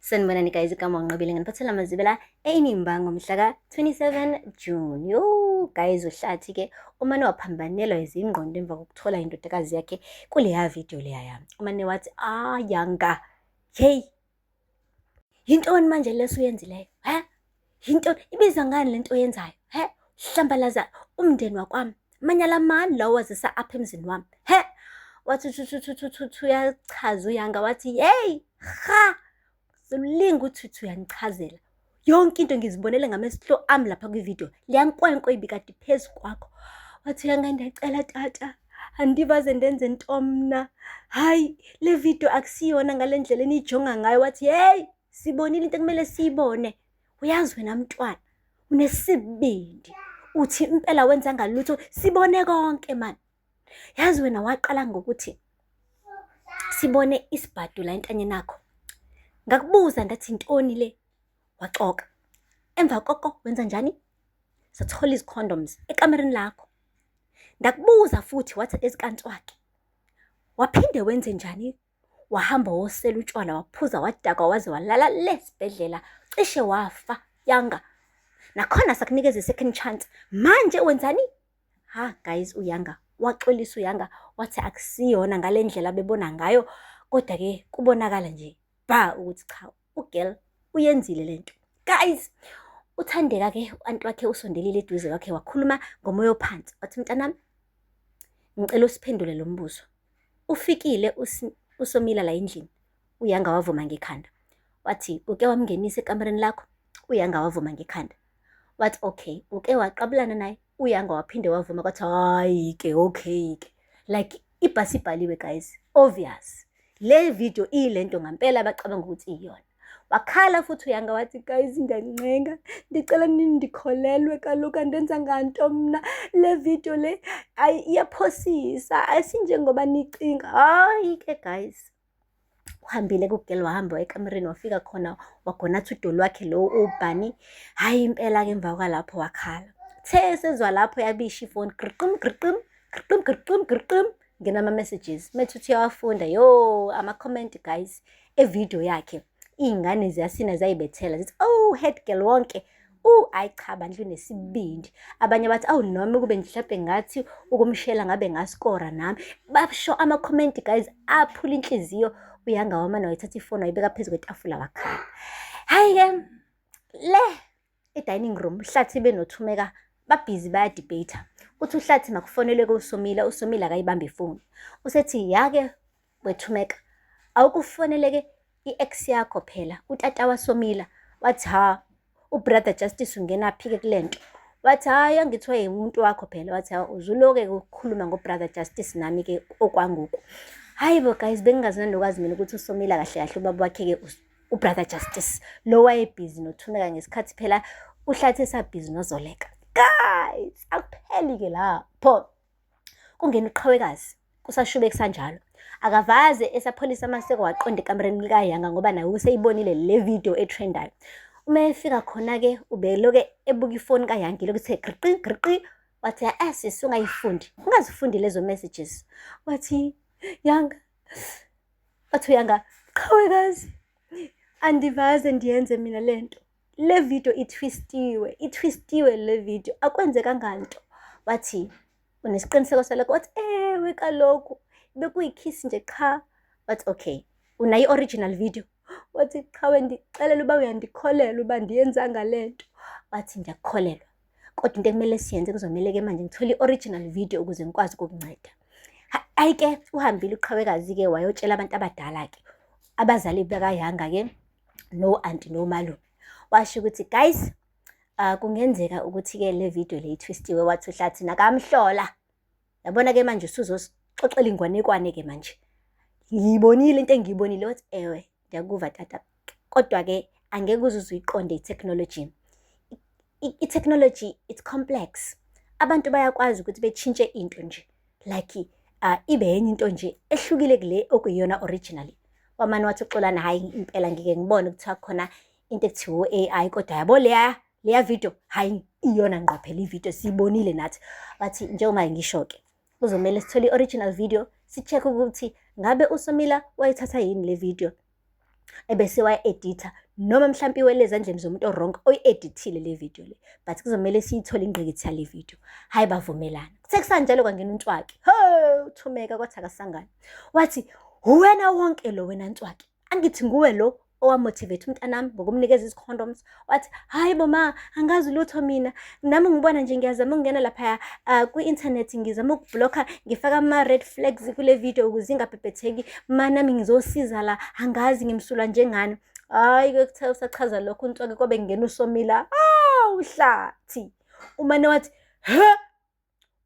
Sanibonani guys, igama uNqobile, nginiphathela amazibela eNimba ngomhla ka-27 June. Yo guys, uHlathi ke umane waphambanelwa izingqondo emva kokuthola indodakazi yakhe kuleya video leya yami. Umane wathi, ah Yanga, hey, yintoni manje leso uyenzileyo? He? Yintoni? Ibizwa ngani lento oyenzayo? He? Hlambalaza umndeni wakwami. Manyala mani lawo wazisa apha emzini wami. He? Wathi thu thu thu thu thu thu uyachaza uYanga wathi, hey, ha! Selulinga uthi uthi uyangichazela. Yonke into ngizibonele ngamehlo ami lapha kwividiyo. Leya nkwenkwe ibikade phezu kwakho. Wathi uYanga, ndiyacela tata, andivaze ndenze nto mna. Hayi, le video akusiyona ngale ndlela eniyijonga ngayo. Wathi, hey, sibonile into ekumele siyibone. Uyazi wena mntwana, unesibindi. Uthi impela wenza ngalutho, sibone konke man. Yazi wena waqala ngokuthi sibone isibhadu la entanyeni yakho. Ngakubuza ndathi intoni le? Waxoka. Emva koko wenza njani? Sathola izicondoms ekamereni lakho. Ndakubuza futhi wathi ezikantswakhe. Waphinde wenze njani? Wahamba wosela utshwala, waphuza, wadakwa, waze walala le sibhedlela, cishe wafa Yanga. Nakhona sakunikeza i-second chance. Manje wenzani? Ha guys, uYanga waxolisa uYanga wathi akusiyona ngale ndlela bebona ngayo, kodwa-ke kubonakala nje ba ukuthi cha, ugirl uyenzile lento. Guys, uThandeka-ke u-anti wakhe usondelile eduze kwakhe wakhuluma ngomoya ophansi wathi, mntanami, ngicela usiphendule lo mbuzo. Ufikile uSomila la endlini? UYanga wavuma ngekhanda. Wathi, uke wamngenisa ekamereni lakho? UYanga wavuma ngekhanda. Wathi, okay, uke waqabulana naye? UYanga waphinde wavuma, kwathi hayi-ke, okay-ke. Like ibhasi ibhaliwe guys, obvious. Le video iyilento ngampela abacabanga ukuthi iyona. Wakhala futhi uYanga wathi, guys, ngiyancenga, ndicela nindikholelwe kaloku andenza nganto mna. Le video le ayi iyaphosisa, asinjengoba nicinga. Hayi-ke guys. Uhambile kugirl, wahamba ekamereni, wafika khona wagona athi udoli wakhe lo ubhani. Hhayi impela-ke emva kwalapho wakhala. The sezwa lapho yabisha ifoni, griqim griqim griqim griqim griqim, ngena ama-messages. Methi uthi uyawafunda, yo ama-comment guys evidiyo yakhe. Iy'ngane ziyasina ziyayibethela zithi, oh head girl wonke. Ayi cha bandla unesibindi. Abanye bathi, awu noma kube mhlawumbe ngathi ukumshela ngabe ngaskora nami. Basho ama-comment guys aphula inhliziyo. UYanga wamane wayithatha ifoni wayibeka phezu kwetafula wakhala. Hhayi-ke le e-dining room uHlathi benoThumeka babhizi bayadebate. Uthi uHlathi makufonelwe kuSomila, uSomila akayibambi ifoni. Usethi yake wethumeka, awukufoneleke i-ex yakho phela utata waSomila. Wathi ha, ubrother Justice ungenaphi-ke kule nto? Wathi hhayi, angithi wayengumuntu wakho phela. Wathi ha, uzuloke ukukhuluma ngo-brother Justice nami-ke okwangoku. Hhayi bo guys, bengingazi nanokwazi mina ukuthi uSomila kahle kahle ubaba wakhe-ke ubrother Justice lo wayebhizi noThumeka ngesikhathi phela uHlathi esabhizi noZoleka. Guys, akupheli-ke lapho. Kungena uqhawekazi kusashube kusanjalo. Akavaze esapholisa amaseko waqonda ekamereni likaYanga ngoba naye useyibonile le video etrendayo. Uma efika khona-ke ubeloke ebuka ifoni kaYanga ilokhu ithe griqi griqi. Wathi, eh sisi ungayifundi, ungazifundi lezo messages. Wathi Yanga, wathi uYanga, qhawekazi, andivaze ndiyenze mina lento. Le video itwistiwe, itwistiwe le video, akwenzekanga nto. Wathi unesiqiniseko salokho? Wathi ewe kaloku bekuyikhisi nje qha. Wathi okay, unayo i-original video? Wathi qhawe, ndixelela uba uyandikholelwa uba ndiyenzanga le nto. Wathi ndiyakukholelwa, kodwa into ekumele siyenze kuzomele-ke manje ngithole i-original video ukuze ngikwazi ukukunceda. Hhayi-ke uhambile uqhawekazi-ke wayotshela abantu abadala-ke, abazali bakaYanga-ke no-anti nomalume. Washo ukuthi guys, kungenzeka ukuthi-ke le video le itwistiwe. Wathi uHlathi nakamhlola. Yabona-ke manje usuzosixoxela ingwanekwane-ke manje. Ngiyibonile into engiyibonile. Wathi ewe, ngiyakuva tata. Kodwa-ke angeke uze uyiqonde i-technology. I-technology it's complex. Abantu bayakwazi ukuthi betshintshe into nje like ibe yenye into nje ehlukile kule okuyiyona originally. Wamane wathi uXolani, hhayi impela ngike ngibone kuthiwa khona into ekuthiwa u-AI, kodwa yabo leya leya video, hhayi iyona ngqo phela ividiyo siyibonile nathi. Wathi njengoba ngisho-ke kuzomele sithole i-original video, si-check ukuthi ngabe uSomila wayithatha yini le video. Ebese wayi-editha noma mhlampe iwele ezandleni zomuntu o-wrong oyi-edithile le video le. But kuzomele siyithole ingqikithi yale video. Hhayi bavumelana. Kuthe kusanjalo kwangena uNtwaki. Ho, uThumeka kwathi akasangane. Wathi, uwena wonke lo wena Ntwaki. Angithi nguwe lo owa-motivate umntanami ngokumnikeza izi-condoms. Wathi, hhayi bo ma, angazi lutho mina. Nami ngibona nje ngiyazama ukungena laphaya kwi-internet, ngizama uku-blocka, ngifaka ama-red flags kule video ukuze ingabhebhetheki. Ma nami ngizosiza la, angazi ngimsulwa njengani. Hhayi-ke kuthe usachaza lokho uNtwaki kwabe kungena uSomila. Awu Hlathi. Umane wathi, he,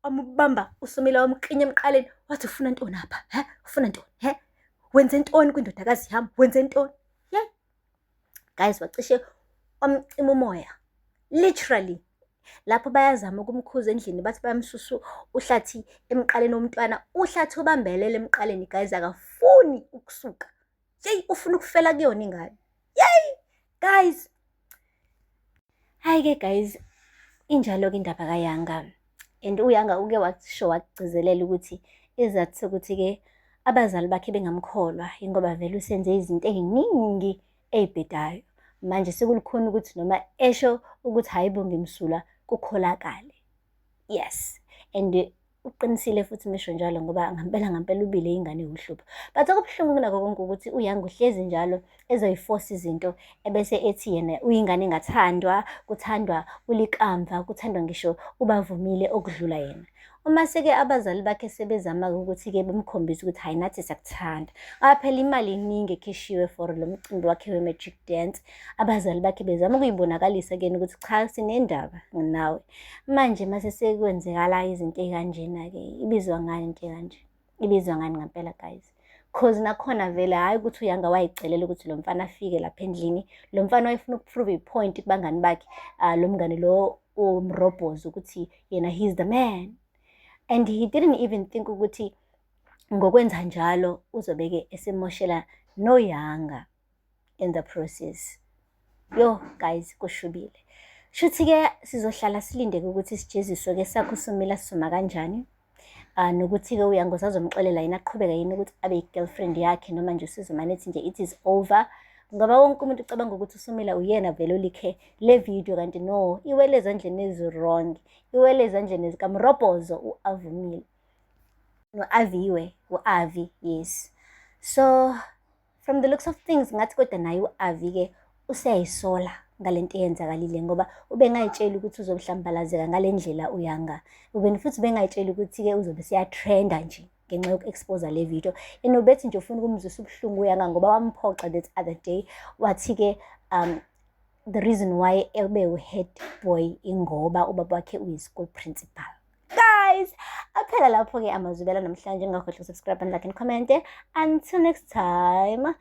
wamubamba uSomila wamklinya emqaleni. Wathi ufuna ntoni apha? He? Ufuna ntoni? He? Wenze ntoni kwindodakazi yami? Wenze ntoni? Yeah. Guys, wacishe wamcima umoya. Literally. Lapho bayazama ukumkhuza endlini, bathi bayamsusa uHlathi emqaleni womntwana. UHlathi ubambelele emqaleni guys, akafuni ukusuka. Yeyi, ufuna ukufela kuyona ingane. Yeyi, guys. Hhayi-ke guys, injalo-ke indaba kaYanga. And uYanga uke washo wagcizelela ukuthi isizathu sokuthi-ke abazali bakhe bengamkholwa yingoba vele usenze izinto ey'ningi ey'bhedayo. Manje sekulukhuni ukuthi noma esho ukuthi hhayi bo ngimsulwa kukholakale. Yes, and uqinisile futhi mesho njalo ngoba ngampela ngampela ubile ingane ewuhlupho. But okubuhlungu kunakho konke ukuthi uYanga uhlezi njalo ezoyi-force izinto ebese ethi yena uyingane engathandwa, kuthandwa uLikamva, kuthandwa ngisho ubavumile okudlula yena. Uma seke abazali bakhe sebezama-ke ukuthi-ke bemkhombise ukuthi hhayi nathi siyakuthanda. Ngoba phela imali iningi ekhishiwe for lo mcimbi wakhe we-matric dance. Abazali bakhe bezama ukuyibonakalisa kuyena ukuthi cha sinendaba nawe. Manje mase sekwenzekala izinto ey'kanjena-ke, ibizwa ngani into ekanje? Ibizwa ngani ngampela guys? Cause nakhona vele hhayi ukuthi uYanga wayicelela ukuthi lo mfana afike lapha endlini. Lo mfana wayefuna uku-prove i-point kubangani bakhe, lo mngani lo umrobhozi ukuthi yena he's the man. And he didn't even think ukuthi ngokwenza njalo uzobe-ke esemoshela noYanga in the process. Yo guys, kushubile. Shuthi-ke sizohlala silinde-ke ukuthi sijeziswe-ke sakho uSomila sisoma kanjani. Nokuthi-ke uYanga usazomxolela yini, aqhubeke yini ukuthi abe i-girlfriend yakhe noma nje usizomane ethi nje it is over. Ngoba wonke umuntu ucabanga ukuthi uSomila uyena vele o-leake le video, kanti no, iwele ezandleni ezi-wrong, iwele ezandleni zikaMrobhozo u-Avumile. No-Aviwe, u-Avi, yes. So from the looks of things ngathi kodwa naye u-Avi-ke useyayisola ngale nto eyenzakalile ngoba ubengayitsheli ukuthi uzohlambalazeka ngale ndlela uYanga. Ube futhi ubengayitsheli ukuthi-ke uzobe seya-trenda nje ngenxa yoku-expose le video. And ubethi nje ufuna ukumzwisa ubuhlungu uYanga ngoba wamphoxa that other day. Wathi-ke the reason why ebe u-head boy ingoba ubaba wakhe uyi-school principal. Guys, aphela lapho-ke amazwibela namhlanje. Ungakhohlwa uku-subscribe and like and comment. Until next time,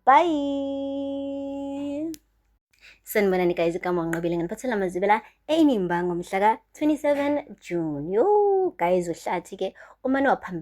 bye. Sanibonani guys, igama uNqobile, nginiphathela amazwibela eNimba ngomhla ka-27 June. Yo guys, uHlathi-ke umane waphambili.